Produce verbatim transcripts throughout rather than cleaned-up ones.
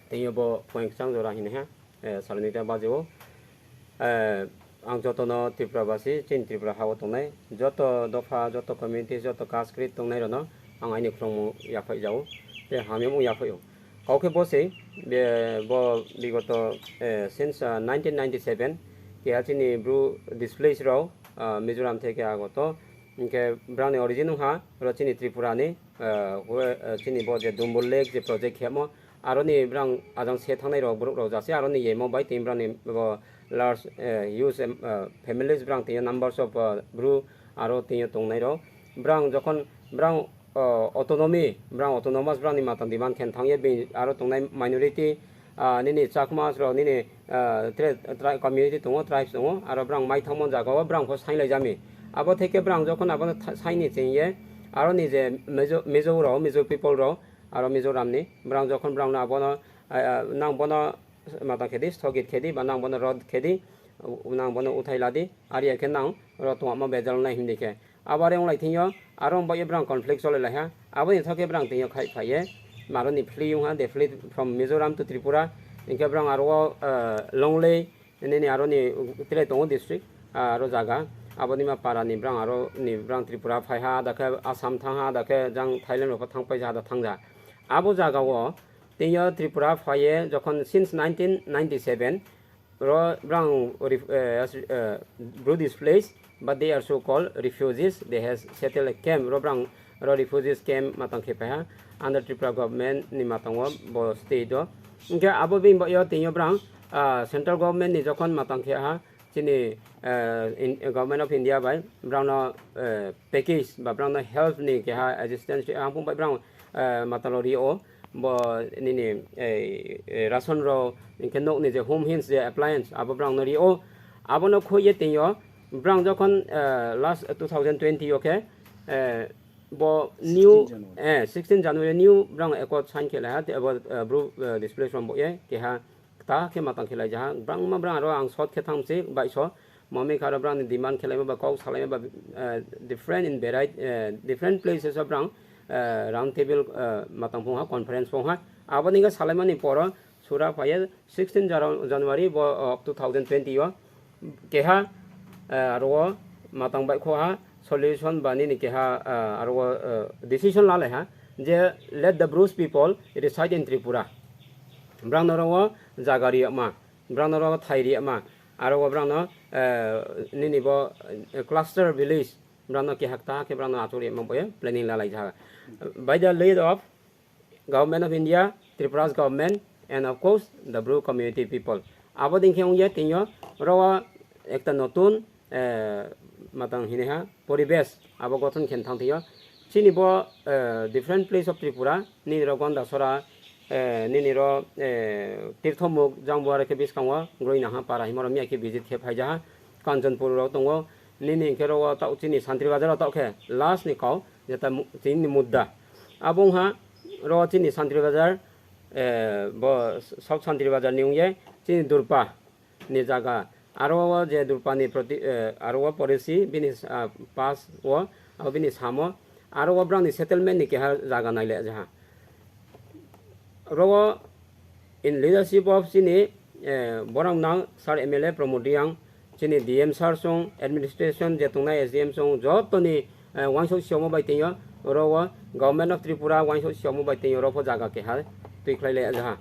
Tei bo point kwchang jora hini ha, eh, salnwi ta baji o. Eh, ang jotono Tripura basi, chini Tripura ha o tongnai, joto dopha, joto community, joto caste creed tongnai rokno ang aini khulumung yaphai jao, tei hamyamung yaphai o. Kok khe bo se, be, bo bigoto, eh, since, ah, nineteen ninety-seven, keha chini Bru displaced rok, ah, Mizoram theke agoto, hinkhe brangni origin wngkha oro chini Tripura ni, ah, hwe, ah, chini bo je Dumbur Lake je project khemo, aroni brang ajang se thangnai rok borok rok jase aroni yemo bai tini brangni bo large, eh, huge, em, ah, families brang tini numbers of, ah, Bru aro tini tongnai rok. Brang jokhon brang, ah, autonomy, brang autonomous brangni matang demand khen thangye bini aro tongnai minority, ah, nini Chakmas rok, nini, ah, tre-, tri-, community tongo, tribes tongo, aro brang mai thangmani jagao brang pho sainlaijami. Abo theke brang jokhon abono tha-, saini chengye, aroni je Mizo, Mizo rok, Mizo people rok, aro Mizoramni, brang jokhon brangno abono, ah, ah, nang bono matang khedi, sthogit khedi, ba nang bono rod khedi, nang bono uthai ladi, ari khe nang oro tongma bejal nai hindi khe. Abo are wng lai thingyo, aro wng bai brang conflict choli lai ha. Aboni thok khe brang tini khai phai ye, maroni flee wng ha, they flee from Mizoram to Tripura. Hinkhe brang aro o, eh, Longlei, nini aro ni tre tongo district, ah, aro jaga. Aboni ma para ni brang aro ni brang Tripura phai ha, da khe Assam thang ha, da khe jang Thailand rok thang pai ja, da thang ja. Abo jaga o tini Tripura phai ye jokhon since nineteen ninety-seven, ro brang ref-, eh, as-, eh, Bru displaced, but they are so called refugees. They has settled a camp. Ro brang ro refugees camp matang khe paha under Tripura government ni matango bo state o. Hinkhe abo bini bagwi o tini brang, ah, central government ni jokhon matang khe ha chini, eh, in, Government of India bai brangno, eh, package ba brangno help ni keha assistance ang phung bai brang, eh, matalo rio. Bo nini, eh, eh, ration rok, hinkhe nokni je home hints je appliance, abo brangno rio. Abono khoi ye tini o, brang jokhon, eh, last two thousand twenty o khe, eh, bo new, sixteen January. Eh, sixteen January new brang accord sign khe lai ha, te abo, eh, Bru, eh, displaced rok bo ye keha ta khe matang khe lai jaha. Brangma brang aro ang short khe thang se bai so. Mami kharo brang ni demand khelaima ba kok salaima ba, eh, different in variety, eh, different places o brang, eh, round table, eh, matang phung ha, conference phung ha. Aboni khe salaimani poro sura phaiya sixteen Janu-, January bo, oh, two thousand twenty o keha, eh, aro o matang bai kho ha solution ba nini keha, eh, aro o, eh, decision lalai ha je let the Bru people reside in Tripura. Brang no ro o jaga riyama. Brangno ro thai riyama, aro bo brangno, eh, nini bo, eh, cluster village, brangno kehak ta khe brangno achuk riyama boya planning lalai jaha. By the lead of Government of India, Tripura's government, and of course, the Bru community people. Abo ding khe wngya tini o ro ekta notun eh, matang hini ha, poribesh abo gothon khen thang thio. Chini bo, eh, different place of Tripura, nini ro Gondasora, eh, nini ro, eh, Tirthomuk, jang bo are khe biskango, Groinaha para himoro miya khe visit khe phai jaha, Kanchanpur ro tongo, nini hinkhe ro ta chini Santri Bazar ro ta khe last ni kau, jeta mu-, chini mudda. Abo wngha ro chini Santri Bazar, eh, bo South Santri Bazar ni wngye, chini Durpa, ni jaga. Aro o je Durpani proti, eh, aro o porisi bini, ah, pas o, abo bini samo. Aro o brangni settlement ni keha jaga naile jaha. Oro o in leadership of chini, eh, borok nang Sir M L A Pramod Reang, chini D M sir song, administration je tongnai S D M song, jotoni eh, wangsok siyamo bai tengyo, oro o Government of Tripura wangsok siyamo bai tengyo, oro pho jaga keha twi khlai le jaha.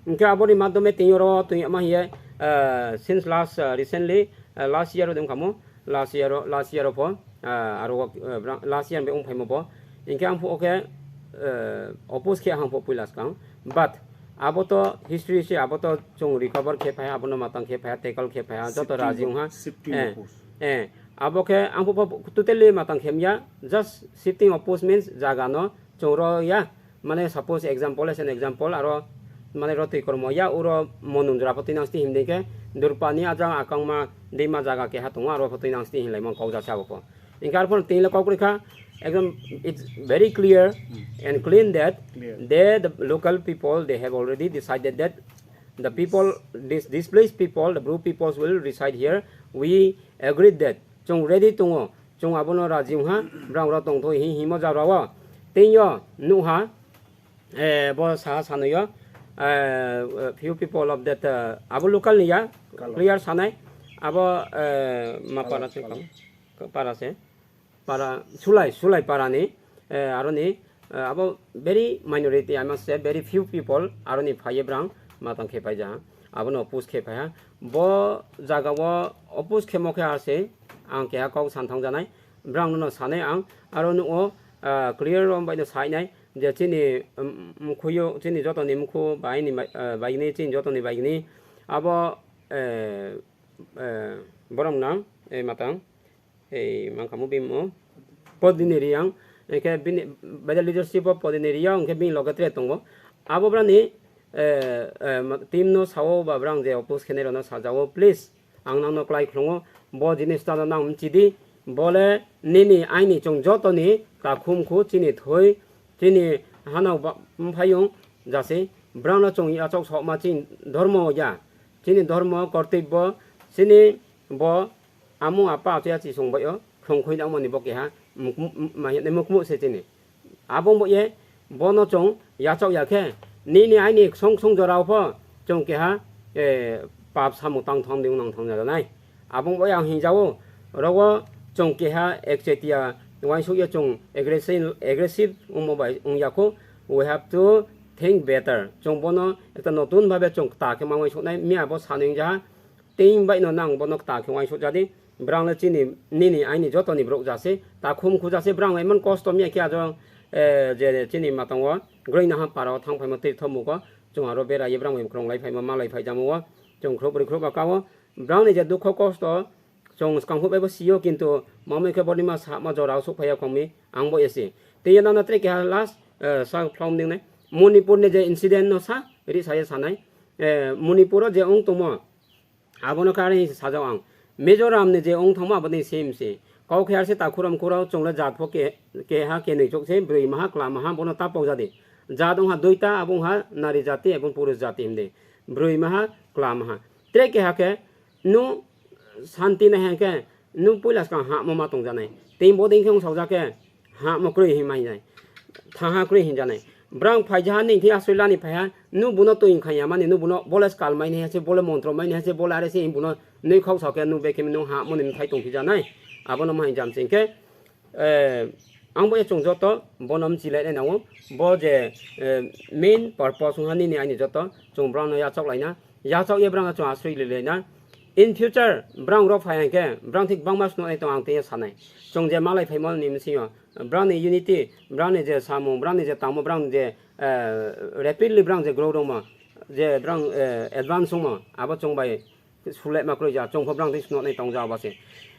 Hinkhe aboni madhyome tengyo oro twi ma hiye, eh, since last, eh, recently, eh, last year o dong kamo, last year o, last year o pho, eh, aro o, eh, bra-, last year be ong phaimo bo. Hinkhe ang pho okhe, eh, oppose khe ang pho puila swkang. But abo to history se, abo to chwng recover khe phai, abono matang khe phai, tackle khe phai, joto raji wngha. Shifting of post. Eh, eh, Abo khe ang pho totally matang khe mya, just shifting of post means jaga no chwng ro ya. Mane suppose example, as an example, aro mane ro twi kormo ya, uro monung jora pho twi nang sti himdi khe Durpani ajang akangma dima jaga keha tongo, aro pho twi nang sti hinlai mon kok jasa abo pho. Hinkhe arpho twi le kok rikha, ekdom it's very clear and clean that they, the local people, they have already decided that the people, this displaced people, the Bru peoples will reside here. We agreed that. Chwng ready tongo. Chwng abono raji wngha, brang ro tongtho hi himo jaga o. Tei yo nuha, eh, bo saha sanwi o, uh, few people of that, uh, abo local ni ya, Kalo. Clear sanai, abo, uh, ma Kalo, para se Kalo. Kam, para se, para Sulai, Sulai para ni, uh, aro ni, uh, abo very minority, I must say, very few people aro ni phaiye brang matang khe paija, abo no oppose khe phaiha. Bo jaga o oppose khe mo khe ase, ang keha kok san thang janai, brang no sanai ang, aro no, uh, clear rom bai no sai nai, je chini, um, mkhuyo, chini joto ni mkhu bai ni bai, uh, bai ni chini joto ni bai ni abo, uh, eh, borok nang, eh, matang, eh, mangkamo bimo, podini riyang, engke bini, by the leadership of podini riyang, engke bini loge tre tongo. Abo brani, eh, eh, ma-, team no sao ba brang je oppose khenai rokno sajao, please, ang nangno klai khulungo, bo jinis tano nang mchidi, bole nini aini chwng jotoni takhum khu chini thoi, chini hanao ba-, mphayung jase, brangno chwng yachok sokma chini dhormo ya. Chini dhormo kortwibbo, chini bo amung apa achaia chisong bai o, khwlwng khwi nangmani bo keha muk-, muk-, ma hinwi mukmuk se chini. Abo bo ye, bono chwng yachok ya khe, nini aini ksong ksong jorao pho chwng keha, eh, pap samung tang thang di nang thang janai. Abo bo yang hinjao, rogo chwng keha ekchetia uansuk ya chwng aggressive, aggressive wngmo bai wng ya kho, we have to think better. Chwng bono ekta notun bhabe chwng ta khe ma uansuk nai, miya bo sanwi wngjaha, team bai no nang bono ta khe uansuk jadi, brang le chini, nini, aini joto ni borok jase, ta khum khu jase, brang emon kosto miya khe ajo, eh, je chini matongo, groi naha para o thang phaimo twi thopmuko, chwng aro bera ye brang bai kwrwng lai phaimo, ma lai phai jamo o, chwng khro bwrwi khro ba ka o, brang ni je dukho kosto, chwng swkang phuk bai bo sio, kintu mamwi khe boni ma sa ma jora o suk phai ya kongmi, ang bo esi. Tei nang na tre keha last, eh, sa phlong ding nai, Manipur ni je incident no sa, ri sa ye sanai, eh, Manipur o je wng tongmo, abono karwi sajao ang. Mizoram ni je wng thangma aboni same se. Kok khe arse takhuram khurao chwngla jat pho ke-, keha kenwi chok se, bwrwi maha, kla maha, bono ta pok jadi. Jat wngha duita, abo wngha nari jati ebong purush jati hinde. Bwrwi maha, kla maha. Tre keha khe, nu santi nai hai khe, nu puila swkang ha mo ma tong janai. Tei bo ding khe wng sok ja khe, ha mo kwrwi hin mai nai. Thaha kwrwi hin janai. Brang phai jaha nini thwi aswilani phaiha, nu buno twi wngkha ya mani, nu buno bole skal mai ni hase, bole montro mai ni hase, bole are se buno nui khok sok khe nu bekhe nu ha mo ni thai tong phi janai. Abono mai jam sing khe, eh, ang bo ye chwng joto bono mchi lai nai nango. Bo je, eh, main purpose wngha nini aini joto chwng brang no yachok laina. Yachok ye brang no chwng aswk lai laina. In future brang rok phai hwnkhe brang thik bangma swnok nai tong ang tei sanai. Chwng je malai phaimo ni msing yo. Brang ni unity, brang ni je samung, brang ni je tangmo, brang ni je, eh, rapidly brang je grow rwngmo, je brang, eh, advance wngmo, abo chwng bai sulai ma kwrwi ja, chwng pho brang twi swnok nai tong ja abo se.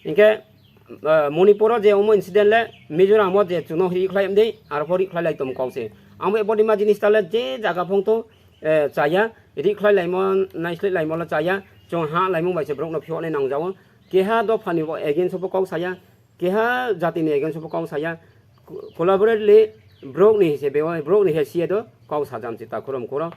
Hinkhe, eh, Manipur o je omo incident le Mizoram o je chwngno ri khlai mdi, aro pho ri khlai lai tong kok se. Ang bo body ma jinis ta le je jaga phung to, eh, chaya, ri khlai laimo, nai slai laimo le chaya, chwng ha laimung bai se borok no phiyok nai nang jao. Keha dopha ni bo against o bo kok saya, keha jati ni against o bo kok saya, co-, collaboratively borok ni hise bewa, borok ni he siya do kok sajam si ta khoro mkhoro.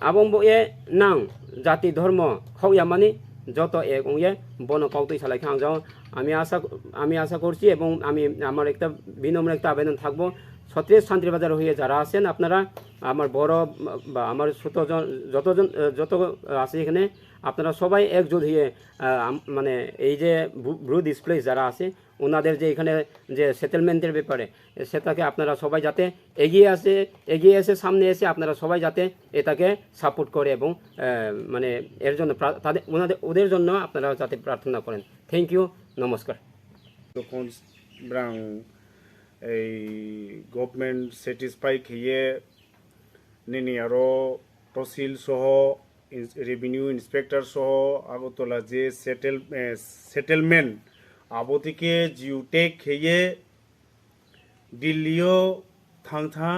Abo wng bo ye nang jati dhormo khok ya mani joto ek wng ye bono kok twi salai kha ang jao. Ami asa, ami asa korchi ebong ami amar ekta binomro ekta abedan thakbo. ছত্রিশ শান্তির বাজার হয়ে যারা আছেন আপনারা, আমার বড় বা আমার ছোট জন, যতজন, আহ, যত আছে এখানে, আপনারা সবাই একজোট হয়ে, আহ, আম-, মানে এই যে ব্রু-, ব্রু ডিসপ্লেস যারা আছে, ওনাদের যে এখানে যে সেটেলমেন্টের ব্যাপারে, সেটাকে আপনারা সবাই যাতে এগিয়ে আসে, এগিয়ে এসে সামনে এসে আপনারা সবাই যাতে এটাকে সাপোর্ট করে এবং, আহ, মানে এর জন্য প্রা-, তাদের, ওনাদের, ওদের জন্য আপনারা যাতে প্রার্থনা করেন। থ্যাংক ইউ, নমস্কার। Dokon brang ei government satisfy kheye nini aro tosil soho ins-, revenue inspector soho Agartala je settle-, eh, settlement abo thike jiu take kheye Delhi o thang tha,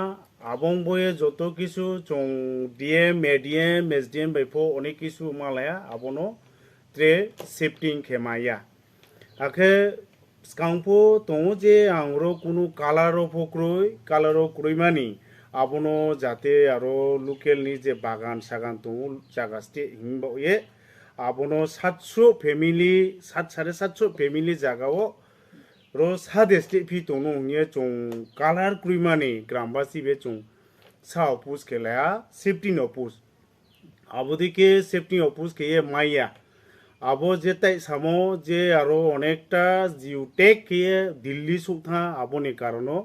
abong boye joto kisu chwng D M, A D M, S D M bai pho onek kisu malaya, abono tre shifting khe maya. Akhe swkang pho tongo je ang oro kunu color o pho kwrwi, color o kwrwi mani abono jate aro local ni je bagan sagan tongo jaga state hinba ye abono satso family, sat, sare satso family jaga o ro sa district phi tongno hwnye chwng color kwrwi mani grambasi be chwng sa oppose khe laiya, shifting oppose. Abo dike shifting oppose khe ye maya. Abo je tai samo je aro onekta jiu tek khe ye Delhi suk tha aboni karono.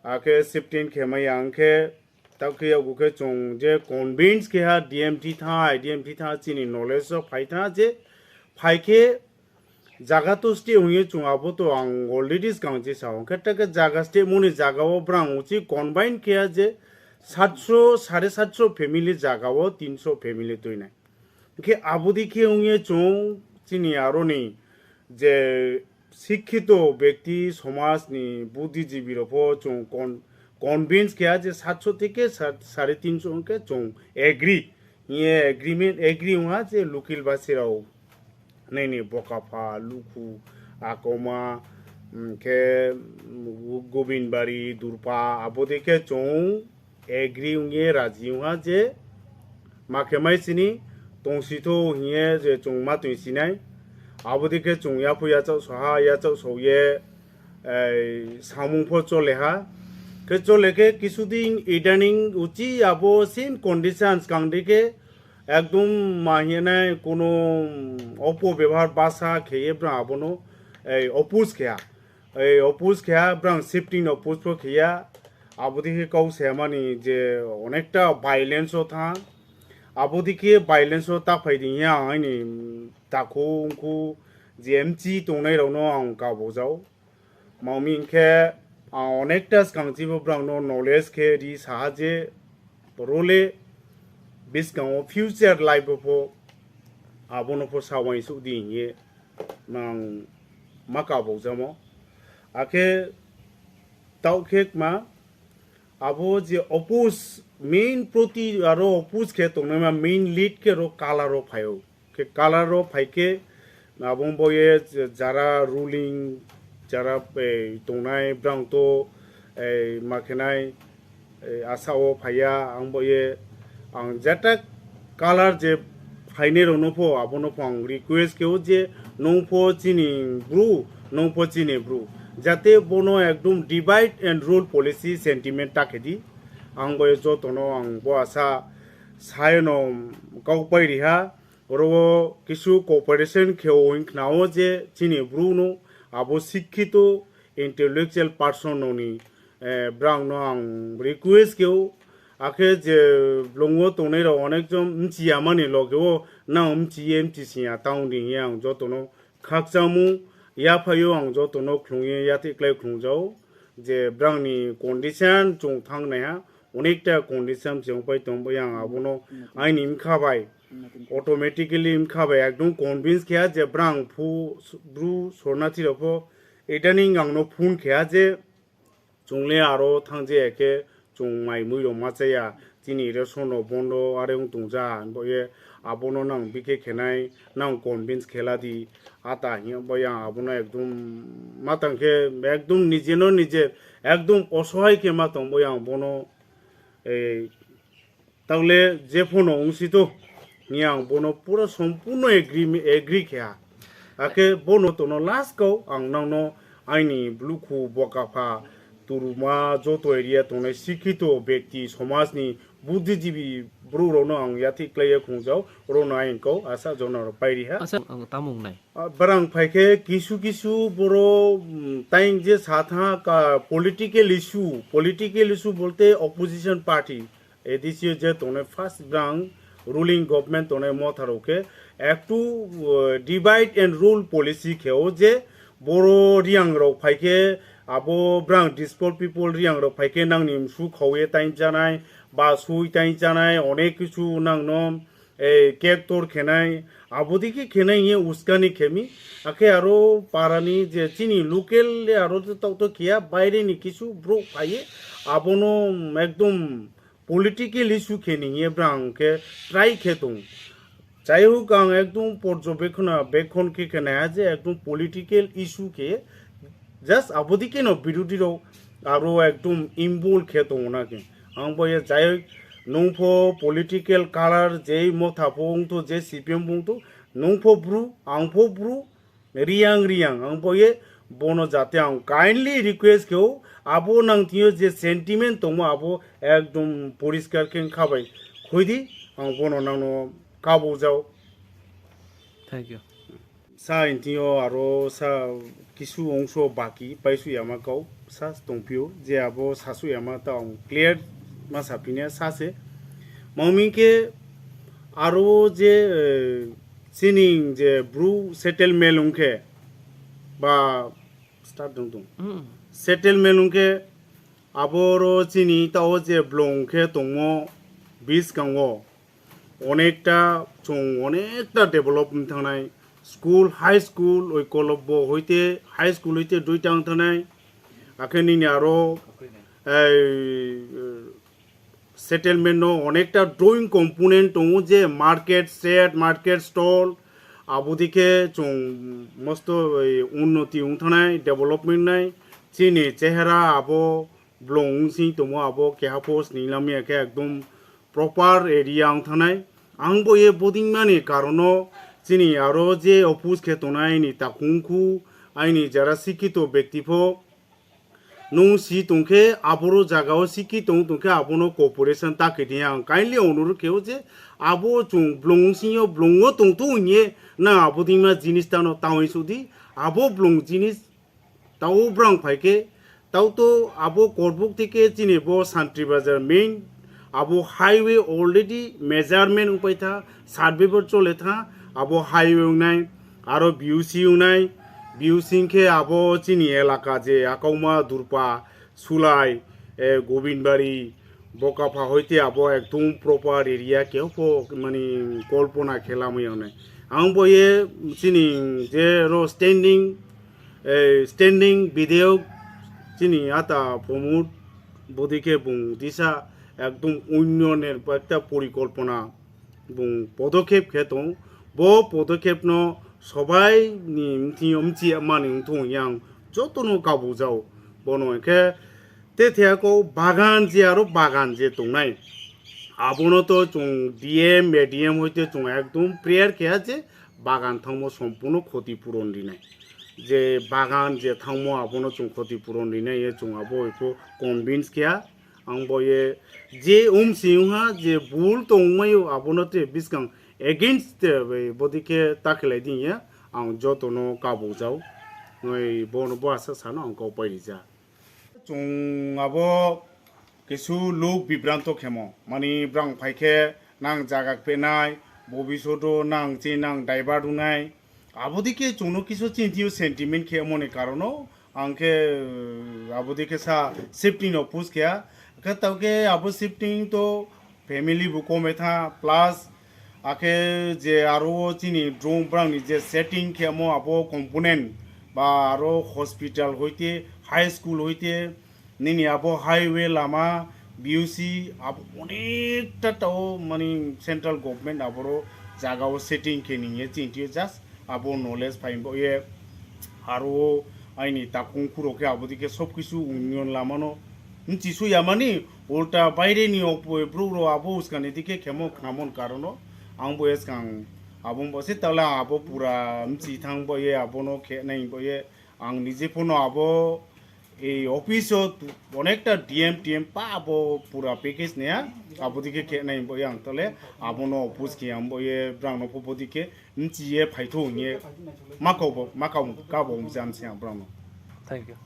Akhe shifting khe maya hwnkhe, tao khe yago khe chwng je convince khe ha D M T tha, I D M T tha chini knowledge o phai tha je phai khe jaga to stay hwnwi chwng abo to ang already swkang je sa hwnkhe, ta khe jaga stay moni jaga o brang uchi combine khe ha je satso, sare satso family jaga o tinso family tuinai. Hwnkhe abodi khe wngye chwng chini aroni je sikhito bekti somajni buddhijibi rokbo chwng con-, convince khe ha je satso theke sa-, sare tinso hwnkhe chwng agree. Ye agreement, agree wngha je lukil basi rok nini Bokapha, Lukhu, Akoma, hwnkhe Gobindbari, Durpa, abodi khe chwng agree wngye raji wngha je ma khe mai sini tongsi tho hingye je chwng ma twi sinai. Abodi khe chwng yaphu yachak soha, yachak soye, ei, samung pho chole ha. Khe chole khe kisu din idaning uchi abo same condition swkang di khe ekdom ma hinai kuno opo bebhar basa kheye bwrang abono, ei, oppose khe ha. Ei, oppose khe ha, bwrang shifting no oppose pho khe ya. Abodi khe kau se mani je onekta violence o tha. Abodi khe violence o ta phai di ya, ang aini takhu ungkhu je M C tongnai rokno ang kabo jao. Mami hwnkhe ang onekta swkang chibo bwrangno knowledge khe ri saha je role bwskango future life o pho abono pho sawai suh di hingye ang ma kabok jamo. Akhe tao khe ma abo je oppose main proti aro oppose khe tongnai ma main lead khe ro color o phaio. Khe color o phai khe abo wngbo ye jara ruling, jara, eh, tongnai bwrang to, eh, ma khenai, eh, asa o phaiya, ang bo ye ang jata color je phainai rokno pho abono pho ang request khe o je nung pho chini bru, nung pho chini bru, jate bono ekdom divide and rule policy sentiment ta khe di. Ang bo ye jotono ang bo asa saino kok pai riha. Oro o kisu cooperation khe o wng khna o je chini bru no abo sikhito intellectual person no ni, eh, bwrang no ang request khe o. Akhe je blongo tongnai rok onek jon mchiya mani loge o nang mchiye mchisiya town di hingye ang jotono khakchangmung yaphaio ang jotono khlungye yathik khlai khlungjao je bwrangni condition chwng thangnaiha onekta condition chwng pai tongbai ang abono aini wngkha bai automatically wngkha bai ekdom convince khe je bwrang phu bru sornathi rokpho idaning angno phone khe je chwngle aro thangje khe chwng mai mui rok ma chaya, chini ration rok bondo are wng tongja, bo ye abono nang bikhe khenai, nang convince khela di, ata hiya bo yang abono ekdom ma tang khe ekdom nije no nije ekdom osohai khe ma tong bo yang bono, ei, Taule je phano wngsito, ni ang bono pura sompurno agree, agree khe ha. Akhe bono tono last kau ang nangno aini Blukhu, Bokapha, Turuma, joto area tongnai sikhito bekti somajni buddhijibi bru rokno ang yathik khlaiya khungjao, rokno aini kau asa jona rok pairi ha. Asa ang tamo wngnai? Ah, barang phaikhe kisu kisu boro, mm, taing je satha ka political issue, political issue bolte opposition party, A D C o je tongnai first brang ruling government tongnai motha rok khe ektu, uh, divide and rule policy khe o je boro riang rok phaikhe abo brang displaced people riang rok phaikhe nangni msu khawi taing chanai ba sui taing chanai onek kisu nangno, eh, kek tor khenai, abodi khe khenai ye uskani khemi, akhe aro parani je chini local le aro to tok to khiya, baire ni kisu bro phaiye, abono ekdom political issue khe ni ye brang khe try khe tong. Jai hok ang ekdom porjobekhona bekhon khe khe naiha je ekdom political issue khe just abodi khe no birodhi rok aro ekdom involve khe tongo na khe. Ang bo ye jai hok nung pho political color jei motha pho wng tho je C P M wng tho nung pho bru ang pho bru riyang riyang ang bo ye bono jate ang kindly request khe o Abo nang tio je sentiment tongmo abo ekdom poriskar khe wngkha bai. Khuidi ang bono nangno kabujao. Thank you. Sa intio aro sa kisu ongso baki paisu yama kau sa tongpio je abo sasu yama ta ang clear ma sapine sa se. Mangming khe aro je, eh, sining je bru settlement ongkhe ba start dong dong. Hmm. Settlement ongkhe aboro chini tao je blong khe tongmo biskango onekta chwng onekta develop wng thangnai. School, high school, oi kolobbo hoite, high school hoite duita wng thangnai. Akhe nini aro, ei, settlement no onekta drawing component tongo je market shed, market stall, abodike chwng mosto, ei, unnoti wng thangnai, development nai. Chini chehera abo blong wng sing tongo, abo keha post ni lamya khe ekdom proper area wng thanai. Ang bo ye boding mani karono chini aro je oppose khe tongnai ni takhung khu aini jara sikito bekti pho nung si tongkhe aboro jagao sikito wng tongkhe abono cooperation ta khe di ang kindly onurok khe o je abo chwng blong wng sing yo blong o tong thu hwn ye nang aboding ma jinis tano tawi sudi abo blong jinis Tao brang phai khe, tao to abo Korbuk theke chini bo Santri Bazar main, abo highway already measurement wngpai tha, survey bo chole tha, abo highway wngnai, aro B U C wngnai, B U C wngkhe abo chini elaka je Akauma, Durpa, Sulai, eh, Gobindbari, Bokapha hoite abo ekdom proper area, keho pho mani kolpona khe lamwi wngnai. Ang bo ye chini je ro standing, eh, standing video chini ata Pramod bodi khe bung disa ekdom onyo ni ekta porikolpona bung podokhep khe tong. Bo podokhep no sobai ni mthing yo mchi mani wngthung yang joto no kabujao. Bono khe te thea ko bagan je aro bagan je tongnai. Abono to chwng D M, A D M hoite chwng ekdom prayer khe je bagan thangmo sompurno khoti puron rinai. Je bagan je thangmo abono chwng khoti puron rinai ye chwng abo eko convince khe. Ang bo ye je um si wngha je bul tongmaio abono te biskang against te bai bodi khe ta khlai di ya ang joto no kabujao. Noi bono bo asa sano ang kau pai rija. Chwng abo kisu luk bibranto khemo mani brang phai khe nang jaga kpenai bobisodo nang chi nang daibar dunai. Abodike chwngno kisu chintio sentiment khe moni karono ang khe, uh, abodike sa shifting no push khe. Khe tao khe abo shifting to family bo kome tha plus akhe je aro o chini drum brang ni je setting khe mo abo component ba aro hospital hoite high school hoite Nini abo highway lama, B U C, abo onekta tao mani central government aboro jaga o setting khe ningye chintio just abo knowledge phai bo ye aro aini takung khuro khe abo dike sob kisu union lama no mchisu yamani ulta baire ni okpoi bru ro abo uskani dike khemo khnamon karono ang bo eskang abo bo se tala abo pura mchi thang bo ye abo no khe nai bo ye ang nije phono abo Ei office o tu-, onekta D M T M pa abo pura package niya, abo dike khe nai bo yang tole, abono oppose khe ang bo ye brang no pho bo dike nchi ye phaithu nge ma kau bo, ma kau ka bo jam se ang brang no. Thank you.